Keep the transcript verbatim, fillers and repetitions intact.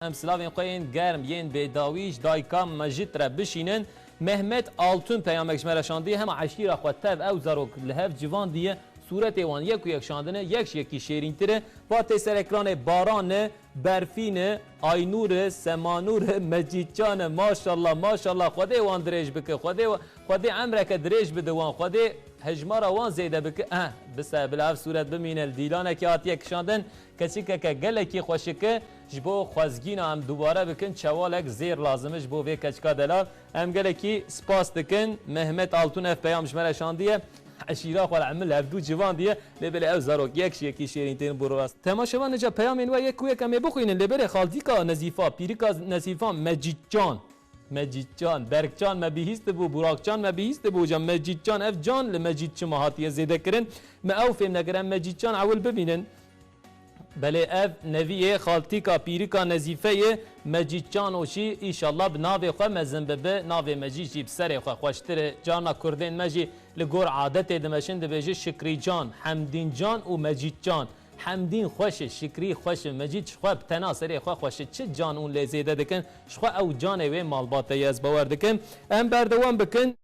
Em silavên xwe yên germ, yên bêdawî ji dayika Mecîd re bişînin. Mehmet Altun peyamek ji me re şandiye, hema eşîra xwe tev ew zarok li hev civandiye. Sûretê wan yek û yek şandine, yek ji yekî şêrîntir e. Va tê ser ekranê Baran e, Berfîn e, Aynûr e, Semanûr e, Mecîdcan e. Maşallah, maşallah. Xwedê wan dirêj bike. Xwedê wa-, Xwedê emreke dirêj bide wan. Xwedê hejmara wan zêde bike. Eh, bise bila ev sûret bimîne. Li dîlanekê hatiye kişandin. Keçikeke gelekî xweşik e. Ji bo xwezgîna em dubare bikin, çewalek zêr lazim e ji bo vê keçika delal. Em gelekî spas dikin. Mehmet Altun ev peyam ji me re şandiye. Eşîra xwe li emil hevdû civandiye. Lê belê ew zarok yek ji yekî şêrîn tên bo rast. Temaşevan, nica peyamên we yek û yek em ê bixwînin. Lê belê xaltîka Nezîfa, pîrika Nezîfa, Mecîdcan. Mecîdcan, Berkcan me bihîstibû, Burakcan me bihîstibû, hocam Mecîdcan, ev can li Mecîd çima hatiye zêde kirin? Me ew fêm nekir, em Mecîdcan ewil bibînin. Belê ev neviyê xaltîka pîrika Nezîfeyê Mecîdcan û jî, îşallah bi navê xwe mezin bibe, navê Mecîd jî bi serê xwe xweştir e. Carna kurdên me jî li gor adetê dimeşin, dibêje Şikrîcan, Hemdîncan û Mecîdcan. Hemdîn xweş e, Şikrî xweş e, Mecîd ji xwe bi tena serê xwe xweş e. Çi can hûn lê zêde dikin? Ji xwe ew canê wê malbate ye, ez bawer dikim. Em berdewam bikin.